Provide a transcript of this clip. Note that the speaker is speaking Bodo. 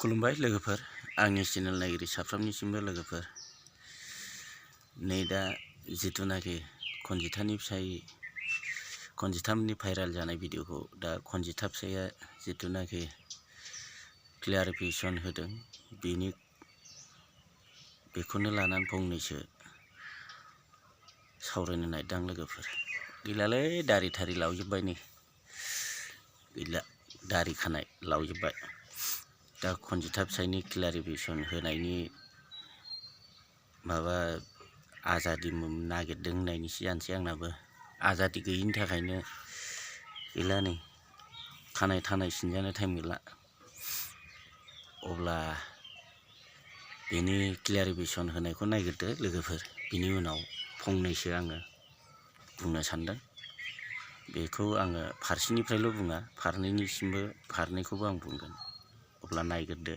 खुलुमबाय लोगोफोर, आंनि चेनेल नायगिरि साफ्रोमनिसिमबो लोगोफोर। नै दा जिथुनाखि खनजिथामनि भाइराल जानाय भिडिअखौ दा खनजिथा फिसाया जिथुनाखि क्लियारिफिकेसन होदों, बेखौनो लानानै फंनैसो सावरायनो नागिरदों लोगोफोर। गैलालै दारि थारि लावजोब्बाय, नै गैला दारि खानाय लावजोब्बाय। दा खनजिथा फिसायनि क्लियारिफिकेसन होनायनि माबा आजादि नागिरदों होननायनिसो जानोसै आंनाबो। आजादि गैयिनि थाखायनो गैला, नै खानाय थानाय सिनजानो टाइम गैला। अब्ला बेनि क्लियारिफिकेसन होनायखौ नायग्रोदो लोगोफोर, बिनि उनाव फंनैसो आङो बुंनो सानदों। बेखौ आङो फारसेनिफ्रायल' बुङा, फारनैखौबो आं बुंगोन। अब्ला नायग्रोदो